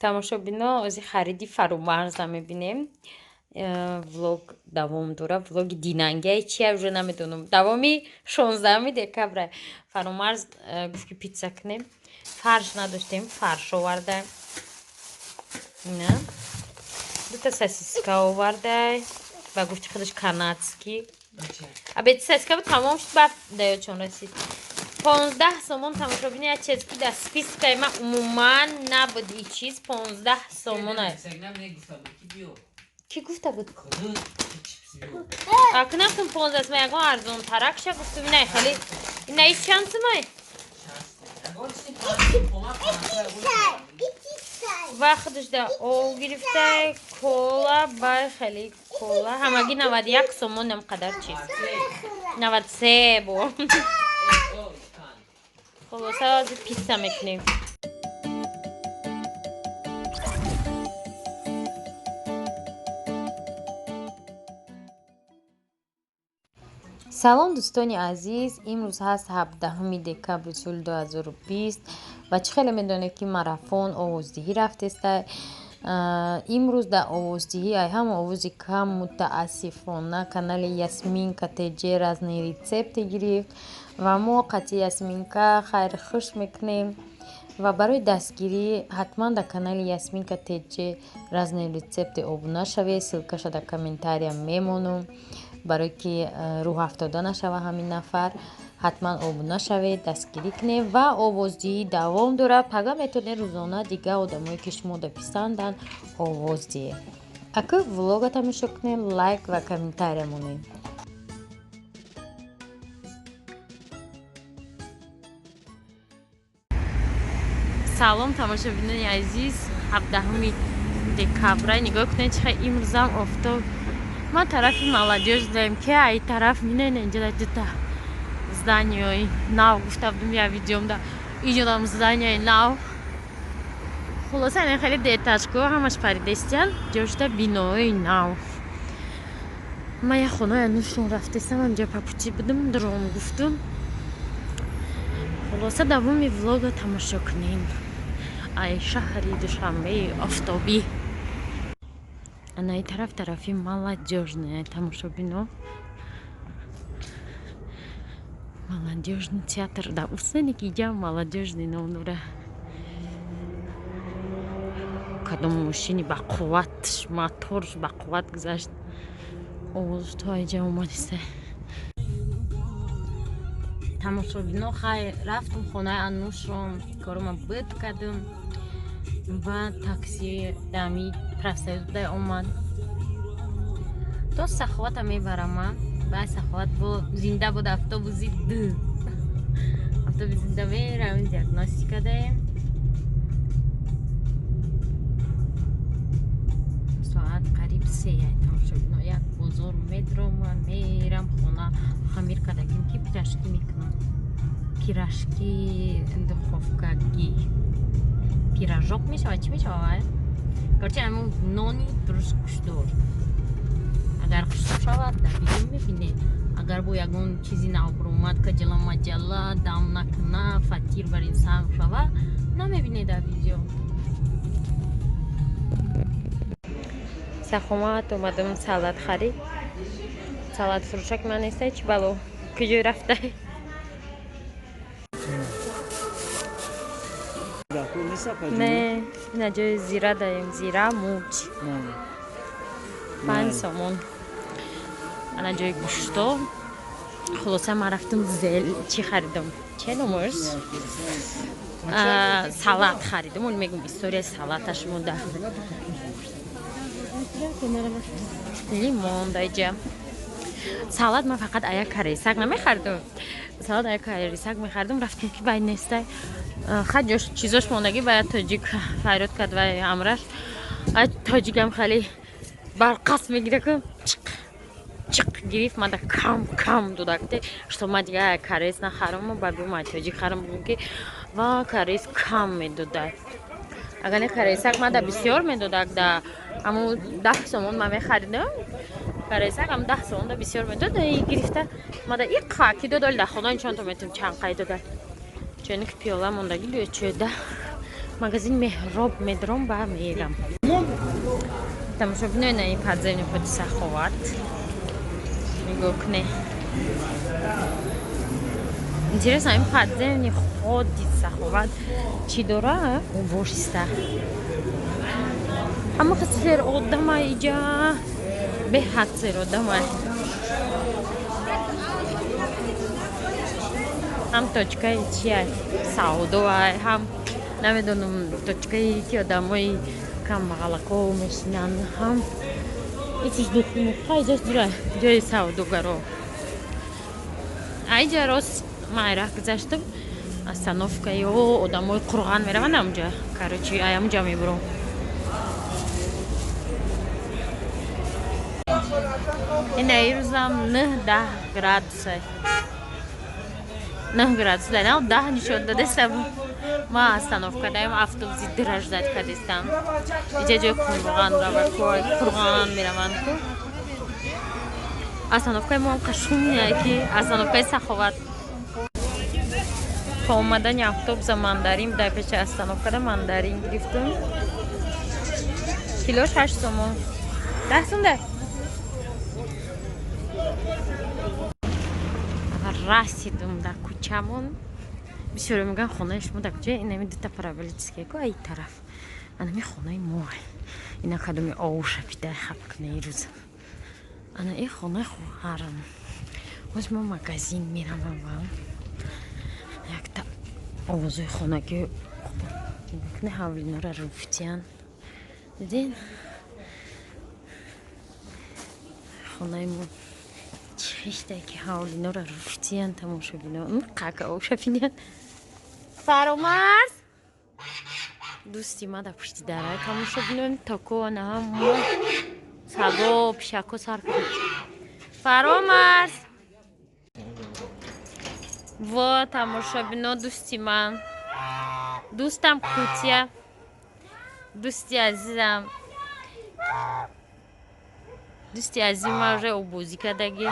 Тамошобино, ози хариди Фарумарза мебинем. Влог давом дора, влоги динангиай чия уже намедонам. Давоми 16 декабра Фарумарз гуфт, ки питса кунем. Фарш надоштем, фарш оварда. На дута сосиска овардай, ба гуфти худаш канадский. Абет сосиска тамом шуд, ба даёчон расид. 15 сомон, тамошобини, як чиз, ки дар спискаи ман умуман набуд и чиз, 15 сомон. Кӣ гуфта буд? Акнакун 15 ма ягон арзонтаракша гуфтум. Инай хеле, инаи чанд сумай? Ва худаш да ов гирифтай, кола, бай хеле кола, ҳамагӣ 91 сомон. Ам қадар чиз 93 бо. Хулоса, ҳозир пицца мекунем. Салом, дӯстони азиз! Имрӯз ҳаст 17 декабри соли 2020 ва чӣ хеле медонед, ки марафон овоздиҳӣ рафтеста. Имрӯз дар овоздиҳӣ ай ҳама овози кам, мутаассифона, канали Ясминка ТЖ разные рецепты гирифт ва мо қатъи Ясминка хайру хуш мекунем. Ва барои дастгирӣ ҳатман дар канали Ясминка ТЖ разные рецепты обуна шавед. Ссылкаша дар комментария мемонам, барое ки рӯҳафтода нашава ҳамин нафар. Ҳатман обуна шавед, дастгирӣ кунед. Ва овоздиҳӣ давом дорад, пага метавонед рӯзона дигар одамое, ки шумо писанданд, овоз диҳед. Аку влога тамошо кунед, лайк ва комментария монед. Салом, тамошобинони азиз! 17 декабра. Нигоҳ кунед, чӣ хел имрӯзам офтоб. Ма тарафи Молодёжь даем, ки ай тараф минена, инҷа дута зданияи нав гуфта будум я видеомда, иҷодам зданияи нав. Хулоса, ин хеле деэтажко ҳамаш паридестиян, ҷошта бинои нав. Ма як хонаи нушон рафтесам, ҳамҷа по пути будум, дром гуфтум. Хулоса, давоми влога тамошо кунем. Ай шаҳри Душанбеи офтобӣ. Анаи тараф тарафи Молодёжная, тамошобино. Молодёжный театр да усене ки иҷа Молодёжный ном дора. Кадом мошини ба қувват, моторш ба қувват гузашт, овоз то иҷа омадиста. Тамошобино, хайр, рафтум хонаи Анушрон, корума бит кардум ва такси дами профсоюз будай омад, то Саховата мебарама. Баъд Саховат бо зинда буд, автобуси д автобуси зинда меравем, диагностика даем. Соат қариб 3, тамошобино. Як бозор медрома, мерам хона, хамир кардагим, ки пирожки мекунам, пирожки духовкагӣ. Пирожок мешавад, чӣ мешавад? Короче, ҳамун нони дуруст гӯштдор. Агар хушдор шавад, дар видео мебинед. Агар бо ягон чизи навбуромад, каҷала маҷала дам накуна, фатир бар ин санг шава, намебинед дар видео. Сахомат омадам, салат харид. Салат фурӯшак ман нестай, чӣ бало, куҷо рафтай? Не, ина ҷои зира даем, зира муч 5 сомон. Ана ҷои гӯшто. Хулоса, ман рафтам, зел чӣ харидам, че номош, салат харидам. Он мегум историяи салаташ монда. Лимон даиҷа. Салат ман фақат ая каресак намехаридам, салат ая каресак мехаридам. Рафтем, ки бай нестай, ха ҷош чизош мондагӣ. Бая тоҷик файрод кард вай ҳамраш. Ай тоҷикам хеле барқас мегира, ку чиқ чиқ гирифт, мада кам кам додакте, что ма дига карес нахарам. Ба бумай тоҷик харам, бугум, ки ва карес кам медодай. Агар не, каресак мада бисёр медодак. Да аму 10 сомон ма мехаридам каресак, ам 10 сомон да бисёр медод. Гирифта мада иқа ки дод. Оли дар хона чанд то метум, чанд қай додай. Чойник пиёла мондагӣ, биё чойда. Магазин Меҳроб медром ба мерам. Тамошобинои, на ин подземный ходи Саховат нигоҳ куне. Интересно, ин подземный ходи Саховат чӣ дора? Убориста ҳама сер одама иҷа, беҳад сер одама. Ҳам точкаи чия савдоай, ҳам намедонам, точкаи ки одамои камбағалако мешинанд, ҳам ичиш духмуха иҷаш дура ҷои савдогаро. Аиҷа рост ман айраҳ гузаштам, остановкаи одамои Қурған мераванд амҷа. Короче, ай амҷа мебурам. Ина ирӯзам 9-10 градуса, 9 градус да, 10 нишон дадестам. Ма остановка даем, автобуси дира ждать кардестам. Иҷа ҷои Қурған равад ку, Қурған мераванд ку. Остановкаи мо қашумия ки остановкаи Саховат. То омадани автобуса мандарин дар пеши остановкада мандарин гирифтум. Килош 8 сомон. 10 сум да. Расидум дар кӯчамон. Бисёре мегӯянд, хонаи шумо дар куҷа? Инами дута параболические ку, ай тараф анами хонаи мо. Ина кадоми овша пида хаб куна ирӯз. Ана и хонаи хоҳарам. Ҳоз мо магазин меравам ва якта овозои хонаги куна. Ҳавлинора руфтиян, дидин, хонаи мо чӣ хиштае ки ҳавлинора руфтиян. Тамошобино, қака овша пидиян. Фаромарз дӯсти ма дар пушти дара. Тамошобино, тако ҳама саго, пишако сар кардем. Фаромарз во, тамошобино, дӯсти ман, дӯстам Кутия, дӯсти азизам, дӯсти азизи ман уже обозӣ кардагӣ.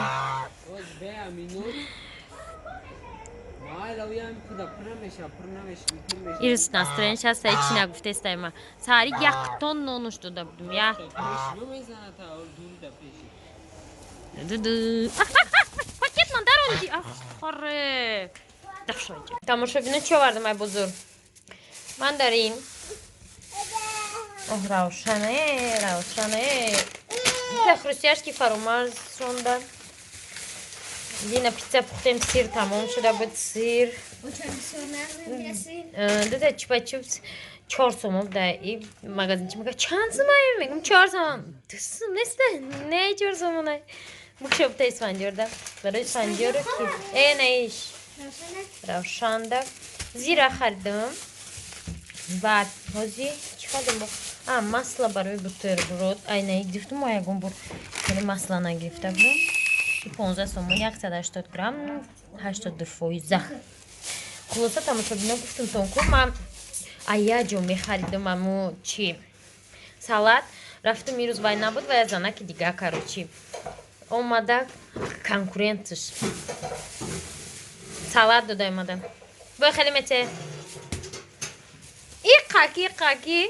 Ирӯз настроение ҳаста, ҳечи нагуфтестай. Ма саҳари як тон нонуш дода будум, як пакет ман даронди. Ахоре, тамошобино, чӣ овардам ай бозор? Мандарин. Оҳ, Равшане, Равшане, хрустяшки Фаромарз шонда. Дина пицца пухтем, сир тамом шуда буд, сир дута чупа-чупс 4 сомон буда. И магазинчи мега, чанд сумай? Мегум, 4 сомон. 2 сум неста, не, 4 сомонай. Букша бута Исфандиёрда, барои Исфандиёру ки э наиш Равшанда зира харидам. Баъд ҳози чӣ хардам? А, масла барои бутерброд айнаи гирифтум. Мо ягон бор хеле масла нагирифта будем. 15 сомон, 180 грамм, 82%. Хулоса, тамошобино, гуфтум тонку, ман ая ҷо мехаридум аму чи салат. Рафтум ирӯз, вай набуд, вая занаки дига, короче, омада, конкурентш салат дода омада. Бой хеле мете иқаки иқаки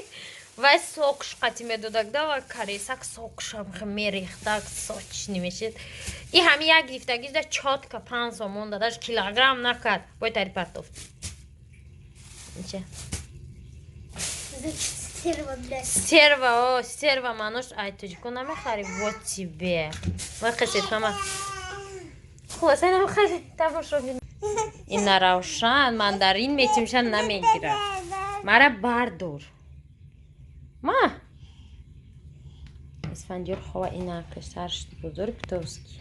вай сокш қати медодагда ва каресак сокшам мерехтак, сочный мешид. И ҳами як гирифтагида чётко 5 сомон дадаш, килограмм накард, бой тари партофт. Ча? Значит, стерва, блядь. Стерва, о, стерва, манош, ай, тоҷико намехари, вот тебе. Ой, қисет, мама. Хулоса, намехари, тамошо бин. Ина Равшан, мандарин метимшан намегирад. Мара бардор. Ма? Исфандиёр хова, ина пештар шуд бозори Петровский.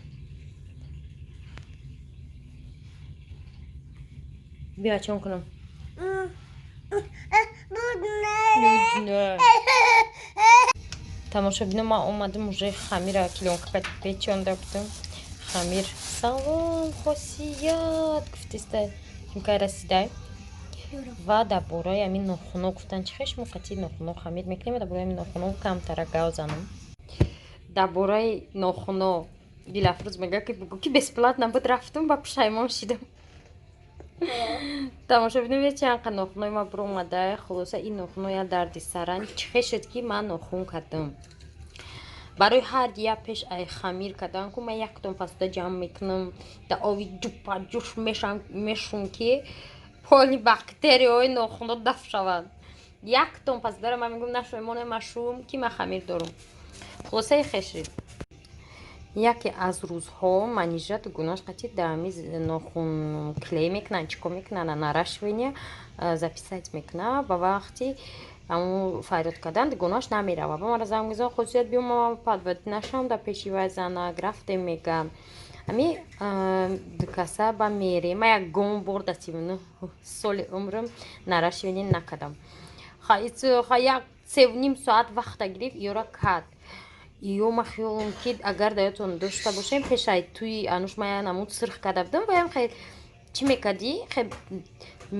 Биё, чон кунам? Нудно. Тамошобино, ман омадам, уже хамира клёнка печонда будам. Хамир, салом, Хосият гуфтиста, кай расидай. Ва дар бораи ҳамин нохуно гуфтан, чи хеш мо қатъи нохуно хамир мекунем. Дар бораи ҳамин нохуно камтара гав занам. Дар бораи нохуно Дилафрӯз мега, ки бугӯ, ки бесплатно буд, рафтум ба пушаймон шидам. Тамошобино, чанд қа нохунои ма биромада. Хулоса, ин нохуноя дарди саран. Чӣ шуд, ки ман нохун кардам? Барои ҳар як пеш ай хамир кардан ку ман яктон посуда ҷамъ мекунам, да ови ҷупа ҷуш мешум, ки поли бактерияҳои нохуно даф шаванд. Яктон посудара ман мегӯм, нашӯй, машум, ки ман хамир дорум. Хулосаи хешрид, яке аз рӯзҳо Манижа дугунаш қати даами нохун клей мекунанд, чӣ кор мекунанд, наращивание записать мекунад. Ба вақти ҳамун фарёд кардан дугонаш намерава, ба мара занг мезанад: «Хусусият, биё, ман подвод нашам дар пеши вай занак рафтем», мегам. Ами дукаса ба мерем. Ма ягон бор дар 39 соли умрам наращивание накардам. Як 3,5 соат вақта гирифт, ёра кард. Ё ма хиёлам, ки агар дар ёдтон дошта бошем, пешай туи ануш ма намуд сирх карда будам. Ваям хел чӣ мекардӣ?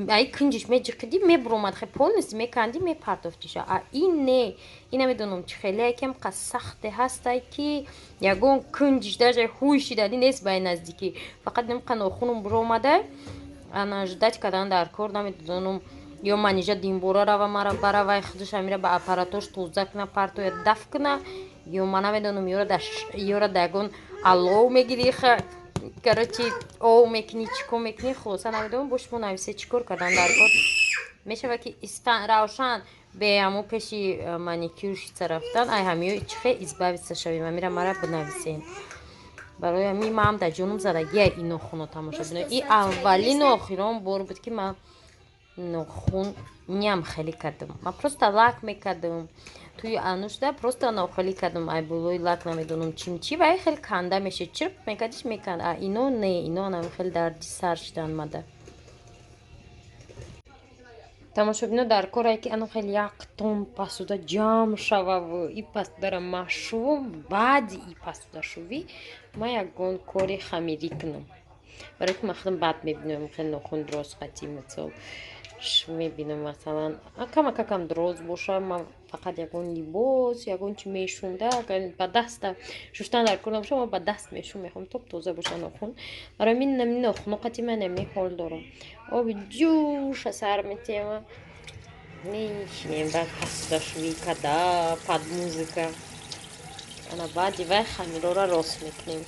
Ай кунҷиш меҷиқидӣ, мебуромад, хе полностью меканди, мепартофтиша. А ин не, ин намедонам чӣ, хеле якем қа сахте ҳастай, ки ягон кунҷиш даже ҳуй шиданӣ нест. Ба ин наздикӣ фақат нимқа нохунум буромада. Ана ждать кардан дар кор, намедонам, ё Манижа димбора рава, мара баравай, худаш амира ба аппаратош тоза куна, партоя, даф куна, ё ма намедонам, ёра да ягон алов мегири, короче, ов мекунӣ, чӣ кор мекунӣ. Хулоса, намедонам, бо шумо нависе, чӣ кор кардан дар кор мешава, ки равшан бе ҳамо пеши маникюрщица рафтан, ай ҳамиё чӣ хел избавиться шавем, амира мара бинависен. Барои ҳамин маам дар ҷонум задагия ин нохуно. Тамошо бино, и аввалину охирон бор буд, ки ман нохун ням хеле кардам. Ман просто лак мекардам туи анушда, просто нохелӣ кардам, ай болои лак, намедонам чим чи, вай хеле канда мешид, чирп мекардиш, меканд. А ино не, ино анами хеле дарди сар шидан мада. Тамошобино, дар корае, ки ано хеле яктон посуда ҷамъ шававу и посудара машувам, баъди и посудашувӣ ман ягон кори хамирӣ кунам, барое ки ман худам бад мебинам, хеле нохун дроз қатӣ. Мисол, мебинам, масалан, камакакам дроз боша, ман фақат ягон либос, ягон чи мешунда, ба даста шуштан дар кор набоша, ман ба даст мешум, мехоҳам топ тоза боша нохун. Барои мин нами нохуно қати ман нами ҳол дорам. Оби ҷӯша сар метема, мешинем, баъд посудашӯӣ када, под музыка, ана баъди вай хамирора рост мекунем.